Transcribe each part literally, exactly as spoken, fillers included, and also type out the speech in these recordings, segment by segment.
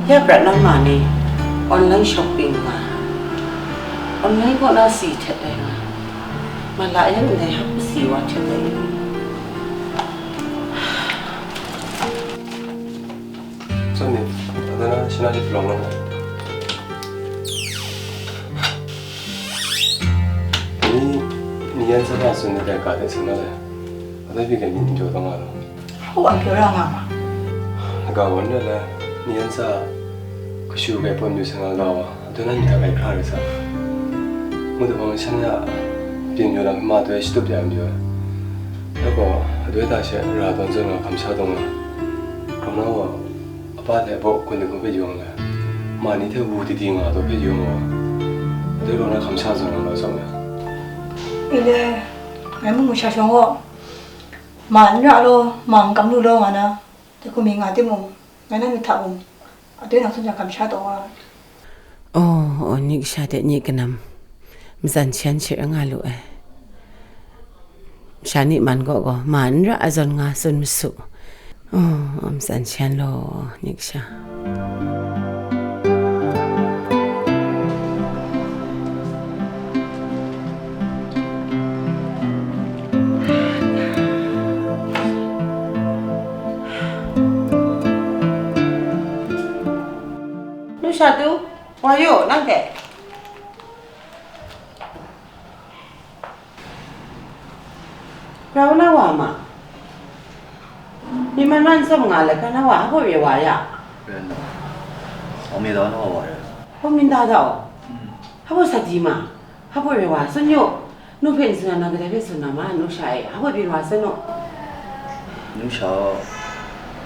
Ya prat na ma ni, online shopping nga, online kaw na si htet ai nga, ma la yan ndai hap si wa htet ai. Tsun ni, ada na shana di pelong na. Ni, ni yan sa na sun ni dai ka de sing na le. Ada bi ga ni njo tong nga lo. Hau a kyo ra nga ma. Ga wan de le, ni yan sa kashu ga pon du sa nga ga wa. Adoi na myi hta kai hkra rai sa. Ngu du bang shan ya, byin yaw lam hkama doi shatup ya mayu ai. Dai gaw, adoi hta she ra tawn zawn nga hkam sha tawn nga. Grau na wa, apa hte baw gun dingku hpe yawng ai. Ma ni hte wu didi nga taw hpe yawng ai. Adoi grau na hkam sha zawn nga law tsawm ai. Ile, ngai mung masha shawng gaw, ma n ra law, ma n kam lu law nga na, dai hku mi nga timung, ngai na myit hta mung, adoi nang tsun jang hkam sha taw nga. Oh, oh, ni kasha de ni kanam, matsan shan she ra nga lu ai. Masha ni man gaw gaw, ma n ra a zawn nga tsun masu. Oh, oh, matsan shan law, ni kasha. Lu sha tu, wa yu, nang hte. Grau na wa ma. Ni man man tsawm nga let, grau na wa, hpa re wa ya. Ren dau. Aw mi dau na wa wa ren. Hpa min da dau. Hmm. Hpa sa di ma. Hpa re wa, tsun yu. Nu hpe n tsun na, nang kadai hpe tsun na ma, nu sha e. Hpa pyi wa, tsun u. Nu sha,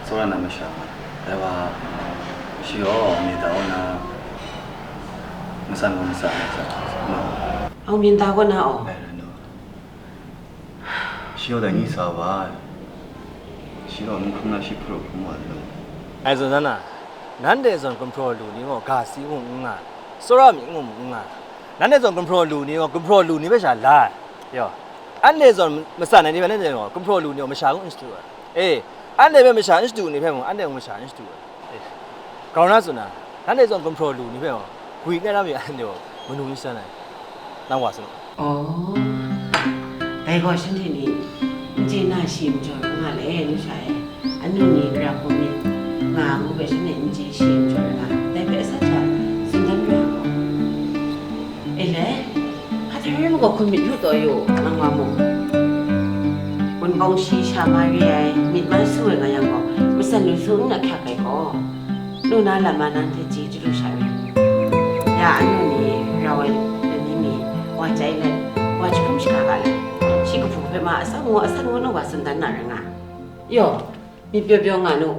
tsawra na masha ma. Dai wa, shi gaw, aw mi dau na. Masan gaw masa, masa. Aw mi da gaw na aw. Ren dau. Shi yawng dai ni sa wa, shi gaw n hkrum na shi hparu hkrum wa law. Ngai tsun dan na, nanhte zawn gumhpraw lu ni gaw ga si mung n nga, tsawra mi mung n nga, nanhte zawn gumhpraw lu ni gaw gumhpraw lu ni hpe sha la ai. Yaw, anhte zawn matsan ai ni hpe nanhte gaw gumhpraw lu ni gaw masha n shadu ai. E, anhte hpe masha n shadu ni hpe mung, anhte mung masha n shadu ai. Grau na tsun na, nanhte zawn gumhpraw lu ni hpe gaw, gwi n rai na mi anhte gaw, manu n san ai, nang wa sa nu. Aw, dai gaw shanhte ni n chye na shi majaw n nga le, nu sha e, anu ni gara hkrum myit nga ngu hpe shanhte n chye shi majaw n nga, dai hpe asak hta tsun dan ra gaw. E le, hkahta rai mung gaw hkum myit lu taw yu, nang wa mung. Wunpawng shi sha ma re ai, myit ma su ai nga yang gaw, matsan lu su n ahkyak ai gaw, nu na lam ma nan hte chye chyalu sha re. Ya anu ni rau ai lani mi, wa chyai let, wa jahkum shaga ga let, shi kahpu hpe ma asak ngu, asak ngu nu wa tsun dan na rai nga. Yaw, myit pyaw pyaw nga nu.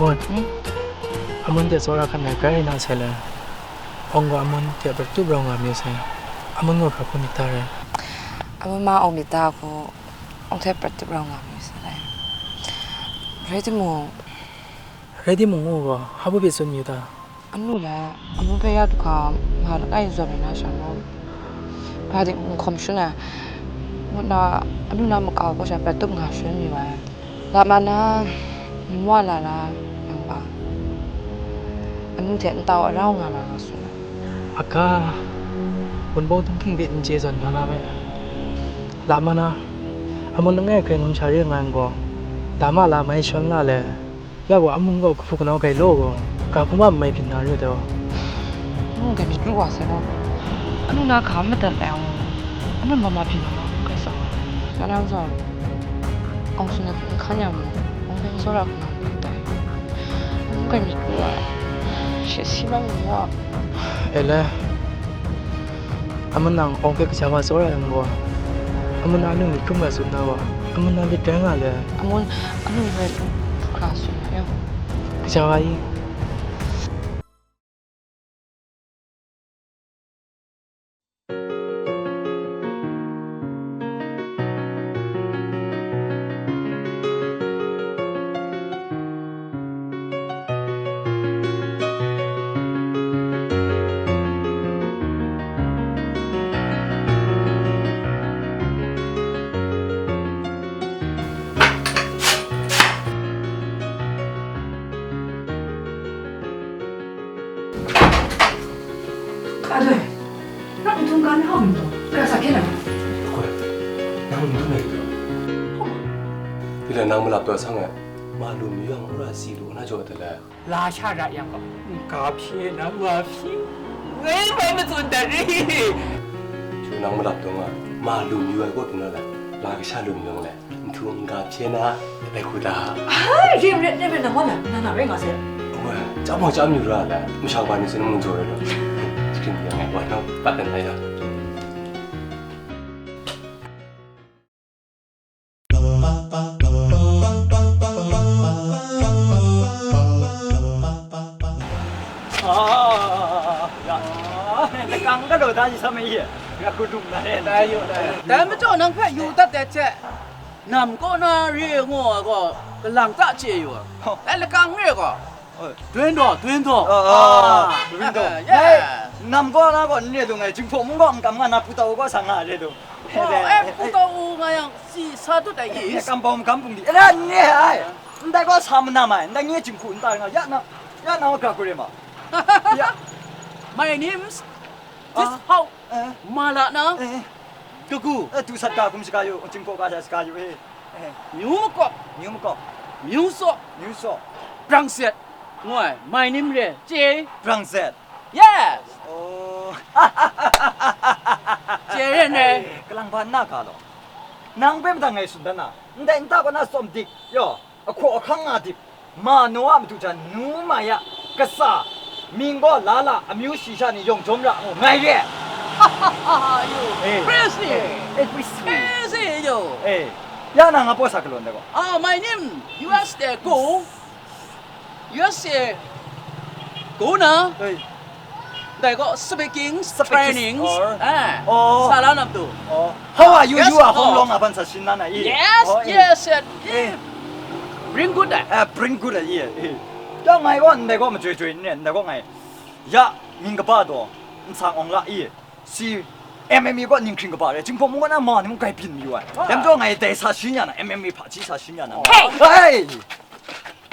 Amun, amun hte tsawra hkan ai grai na sai le, awng gaw amun hte prat tup rau nga mi sai, amun gaw hkra hpun myit da rai. Amun ma awng myit da hku, awng hte prat tup rau nga mi sai le. Rai timung, rai timung ngu gaw, hpa bungli tsun yu ta? Anu le, amu hpe ya du hkra, nga langai zawn ai na sha mung, hpa dik n hkawm shun ai, ngu nna, anu na makau kaw sha prat tup nga shun yu ai. Lama na, nwa la la, yang ba, anu hte nta wa rau nga ma nga tsun ai. Aga, wunpawng htingting byin n chye zawn nga na me. Lama na, amu langai hkrai ngun sha re nga yang gaw, lama la mai shawn la le. Ya gaw, amu gaw kahpu kanau grai law gaw, ga hkungga n mai byin na re taw? Ngu grai myit kru wa sai gaw, anu na hka n madat ai, anu mama byin na ma, ngu grai tsawm ai. Ya nang zawn, awng tsun ai hpe n hkan ya mu, awng hpe n tsawra hkuna n hkan tai, ngu grai myit kru wa ai, shi si bang n wa. E le, Amun nang awng hpe kaja wa tsawra yang gaw, amun a nu myit hkrum ga tsun na wa, amun a myit rai nga le. Amun, a nu rai hkrum hkra tsun na yang. Kaja wa i? Ka doi, nang n htung ga n hau n taw, gara sa hkyen ai? Hkoi, nang n dum ai n taw? Hkoi, hkoi. Ila nang malap taw sang ai, ma lu mayu yang wora si lu na jaw ai ta lai. La sha ra yang gaw, n ga hpye na wa hpyi, ngai bai matsun dat ri. Chu nang malap taw nga, ma lu mayu ai gaw hpyi na lai, la kasha lu mayu nga lai. N htu n ga hpye na, dai hku da. Ai, re n ret, re n ret, nang wa na, na na rai nga sai. Wa, chyam gaw chyam yu ra la, masha wa ni sin mung jaw rai lu. Screen yang ai, wa nang, pat dan ai da. Ah, ya. Lakang galaw da ji sa mai ye. Ya, kudung na re. Dai yu, dai yu. Dai majaw nang hpe yu dat de hte. Nam kaw na re ngu ai gaw, kalang ta chye yu ai. Hawh. Dai lakang re gaw, oi, tuen daw, tuen daw. Ah, ah, ah, tuen daw. Yeah. Ngai, nam kaw na gaw n re dung ai, Jinghpaw mung gaw n kam nga na, Pu Tau gaw sa nga re dung. Oh, eh, Pu Tau nga yang si sa dut ai i? Kam bawm kam bung di. Eh, n re ai. Ndai gaw sa manam ai, ndai nye Jinghku nta nga, ya na, ya na wa ga kure ma. Ya. My name's this, ah, how? Eh. Ma la na? Eh. Kagu? Eh, tu sat ga hkum shaga yu, Jinghpaw ga sha shaga yu, eh. Eh. Myu makawp. Myu makawp. Myu saw. Myu saw. Brang set. Ngu ai, my name re, chye? Brang set. Yes. Oh. Chye re ne. Kalang ba na ga law. Nang hpe madan ngai tsun dan na. Ndai nta kaw na tsawm dik. Yaw. Ahkaw ahkang nga dip, ma Noa madu jan nu mai a, kasa, mying gaw la la, amyu shi sha ni yawng jawm ra ngu ngai re. Yo, eh, crazy. Eh, eh, crazy. Crazy, yo. Eh, ya na nga pawt sa galaw ndai gaw. Ah, my name, U S A go. U S A go na. Hey. Dai gaw speaking, speaking training, or, eh, oh, sa la na matu. Oh. How are you? Yes, you are, oh, Hong Long aban sa shin na na i? Yes, oh, eh, yes, eh, eh, bring good, eh. Eh, bring good, eh, i, eh. Ya ngai gaw ndai gaw majoi joi n re, ndai gaw ngai. Ya, mying kaba daw, nsang awng la i. Si M M A gaw ninghkring kaba re, Jinghpaw mung gaw na ma ni mung grai byin mayu ai. Ah. Dai majaw ngai dai sa shin ya na, M M A hpaji sa shin ya na. Hey! Hey!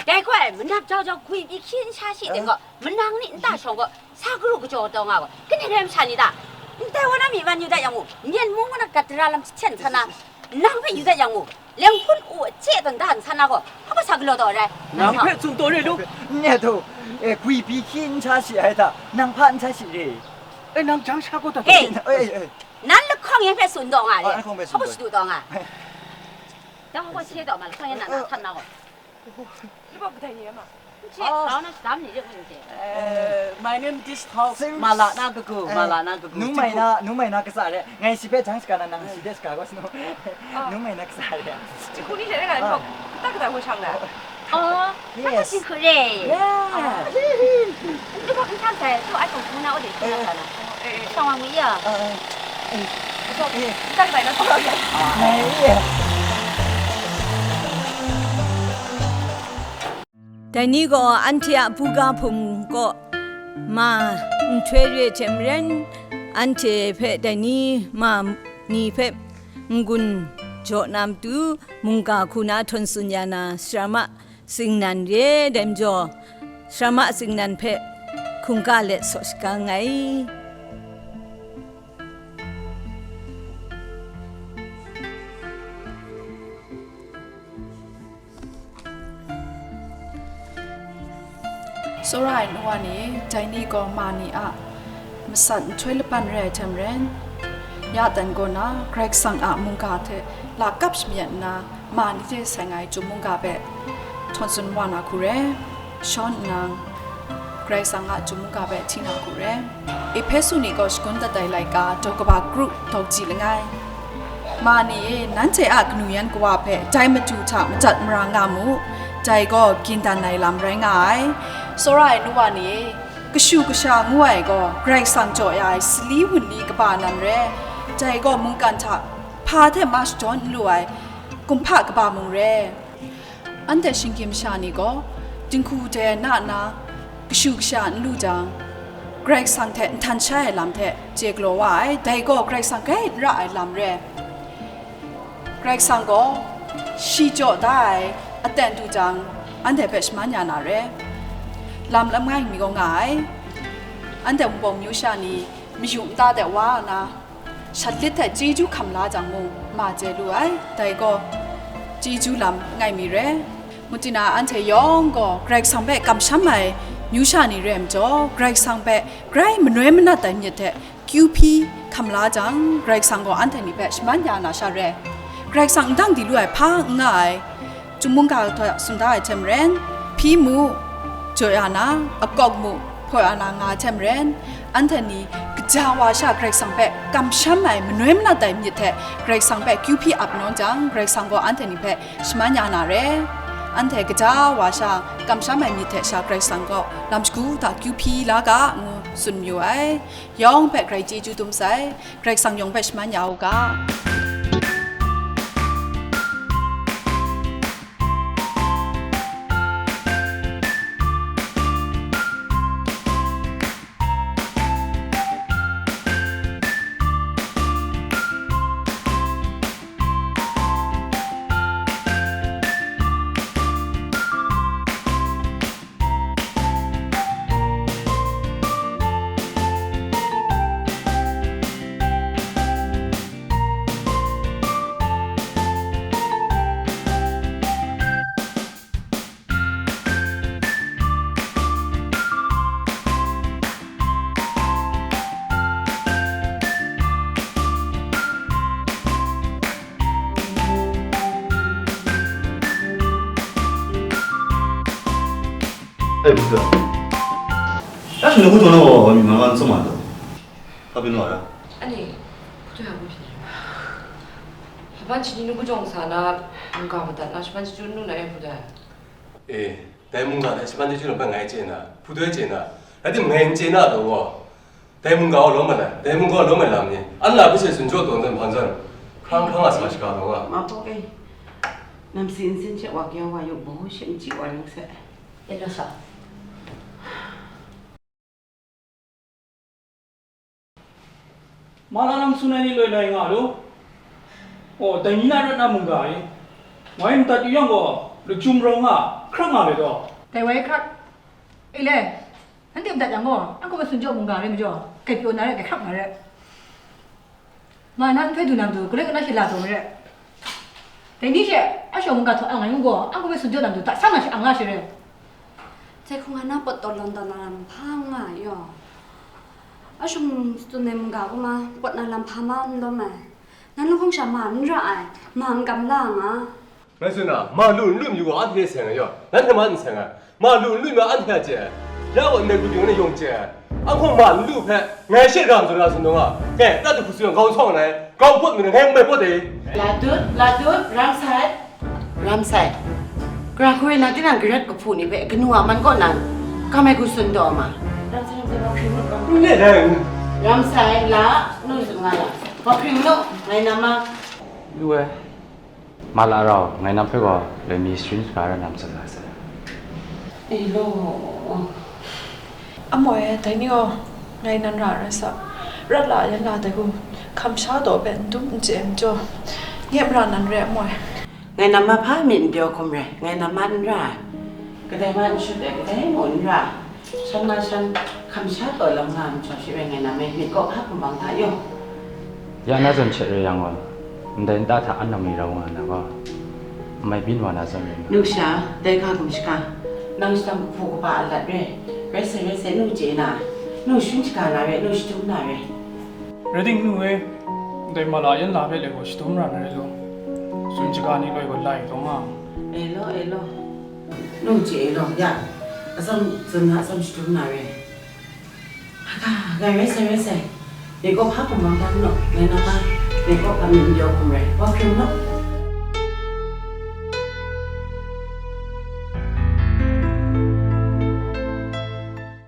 Dai gaw ai, manap jau jau gwi pyi hkyi n sha shi ting gaw, manang ni nta shawng gaw, sa garu kajaw taw nga gaw, kaning rai masha ni ta? Ndai wa na myi man yu dat yang mu, Myen mung wa na gat dara lam jahten sa na, nang hpe yu dat yang mu, Lenghpun u a chye tawn da n san na gaw, hpa sa galaw taw rai? Nang hpe tsun taw re lu. Nye du, e, gwi pyi hkyi n sha shi ai hta, nang hpa n sha shi re. E, nang jang sha gaw taw. Hey! E, e, e. Nan lahkawng yan hpe tsun taw nga le, hpa shadu taw nga? Dang hpa che taw ma, lahkawng yan na na htan na gaw. Lubawk kadai ni e ma? N chye, grau na shadam ni de ngu n chye. Eh, my name this house. Sim- Mala na kagu, eh, mala na kagu. Nung mai na, nung mai na kasa re. Ngai shi hpe jang shaga na, nang shi de shaga gaw sanu. Ah. Nung mai na kasa re. Jingku ni she na ga, ah, lubawk kata kata ngu shang na. Oh, yes. Nang ka jingku re. Yeah. Ah. Lubawk n shang sai, tu ai kong sung na o de, eh, sung na sa na. Eh, eh. Shang wa mu ya. Ah, ah. Eh. Lubawk, eh, kata kata na sung ya. Ah, eh. Dai ni gaw anhte a buga hpung kaw ma nhtoi re ai hte maren, anhte hpe dai ni ma ni hpe n-gun jaw na matu, mungga hku na htawn tsun ya na, sarama tsingnan re ai majaw, sarama tsingnan hpe hkungga let saw shaga nngai. Tsawra ai nu wa ni, dai ni gaw ma ni a masat nhtoi laban rai ai hte maren, ya dan kaw na Karai Kasang a mungga hte lakap shamyet nna, ma ni hte sai nga ai Chyum mungga hpe htawn tsun wa na hku re. Shawn nnan, Karai Kasang a Chyum mungga hpe hti na hku re. Ehpesu ni gaw shagun dat ai laika daw kaba kru daw kaji langai. Ma ni e, nanhte a kanu yan kawa hpe dai Madu hta madat mara nga mu, dai gaw gindan ai lam rai nga ai. Tsawra ai nu wa ni e, kashu kasha ngu ai gaw Karai Kasang jaw ya ai sali wunli kaba nan re, dai gaw mungkan hta hpa hte ma shadawn n lu ai kumhpa kaba mung re. Anhte shinggyim masha ni gaw, dinghku dai na na, kashu kasha n lu jang, Karai Kasang hte nhtan shai ai lam hte chye galaw wa ai, dai gaw Karai Kasang grai n ra ai lam re. Karai Kasang gaw, shi jaw da ai aten du jang, anhte hpe shaman ya na re. Lam langai mi gaw nga ai. Anhte wunpawng myu sha ni mayu nta de wa nna, shat lit hte chyeju hkam la jang mung, ma chye lu ai, dai gaw chyeju lam langai mi re. Mutina anhte yawng gaw Karai Kasang hpe kamsham ai myu sha ni re ai majaw, Karai Kasang hpe grai manoi manat ai myit hte kyu hpyi hkam la jang, Karai Kasang gaw anhte ni hpe shaman ya na sha re. Karai Kasang n dang di lu ai hpa n nga ai, Chyum mungga hta tsun da ai hte maren, hpyi mu, jaw ya na, akawk mu, hpaw ya na nga ai hte maren, anhte ni gaja wa sha Karai Kasang hpe kamsham ai manoi manat ai myit hte Karai Kasang hpe kyu hpyi ap nawn jang, Karai Kasang gaw anhte ni hpe shaman ya na re. Anhte gaja wa sha kamsham ai myit hte sha Karai Kasang gaw lam shagu hta kyu hpyi la ga, ngu tsun mayu ai. Yawng hpe grai chyeju dum sai, Karai Kasang yawng hpe shaman ya u ga. Ai, 不对。但是你会觉得我，你妈妈这么的，她变多少？ Ani, hpu tu yang hku hpyi. Shaban chani nu kajawng sa na, mungga madat na, shaban chachyu nu na e hpu dai. E, dai mungga dai shaban chachyu na bai ngai chye na, hpu doi chye na, rai timung ngai n chye na taw gaw, dai mungga gaw lawm ai lai, dai mungga gaw lawm ai lam ni, an la hpe she tsun jaw taw nten hpan zawn, hkrang hkrang a sa shaga taw nga. Ma Pawk e, namsi nsin hte wa kya wa yu, baw she n chyi wa ring se. E la sa. Ma la lam tsun ai ni loi loi nga lu. Aw, dai ni na rat na mungga e. Ngai madat yu yang gaw, lachyum rau nga, hkrak nga le taw. Dai wai hkrak. E le, nanhte madat yang gaw, anhku hpe tsun jaw mungga re majaw, kai pyaw na re, kai hkrak na re. Ma na nhtoi du na matu, galoi kana she la taw marai. Dai ni she, a shawng mungga htaw ang ai ngu gaw, anhku hpe tsun jaw na matu, ta sang na she ang nga she re. Dai hku nga na pawt taw lawn taw na lam hpa n nga ai yaw. A shawng tsun ai mungga kuma, pawt na lam hpa ma n lawm ai. Nan lahkawng sha ma n ra ai, ma n kam la nga. Ngai tsun na, ma lu n lu mayu gaw anhte seng ai yaw, nanhte ma n seng ai. Ma lu n lu ma anhte a chye ai. Ya gaw ndai hku ting ngai yawng chye ai. Anhkawng ma n lu hpe, ngai she ra n zawn na tsun dawng a, kei, na dahku tsun yang grau sawng ai, grau pawt mi na ngai n bai pawt e. La dut, la dut, ram sai. Ram sai. Gara hku rai na tinang garet kahpu ni hpe kanu a man kaw nan, kam ai hku tsun taw ma. Ram sai, ram sai, ram sai, ram sai. N le dai. Ram sai, la, nu tsun nga la. Wa hpring nu, ngai nam ma. Lu ai. Ma la rau, ngai nam hpe gaw, loi mi sharin shaga rai na matsat na sai. E law. Amoi e, dai ni gaw, ngai nan ra rai sa, rat la yan la dai gu, hkam sha taw hpe n dum n chye ai majaw, nye mara nan re ai amoi. Ngai nam ma hpa myit n pyaw hkum rai, ngai nam ma n ra ai. Kadai ma n shut ai, kadai mung n ra ai. Shan na shan, hkam sha taw lam nga ai majaw shi rai ngai na me, myit kaw hpa hkum bang hta yaw. Ya na zawn shet rai yang gaw, ndai nta hta an nang mi rau nga na gaw, amai byin wa na zawn rai nga. Nu sha, dai hka hkum shaga, nang shadang kahpu kaba a lat re, rai sai rai sai nu chye na, nu shun shaga na re, nu shadum na re. Rai timung nu e, ndai ma la yan la hpe le gaw shadum ra na rai lu, tsun shaga ni loi gaw lai taw nga. E law, e law. Nu chye law, ya, Atsam tsun na atsam shadum na re. Haka, haka, rai sai, rai sai. Ngai kaw hpa hkum bang dan naw, ngai na ma, ngai kaw hpa myit n jaw hkum rai, wa hkring naw.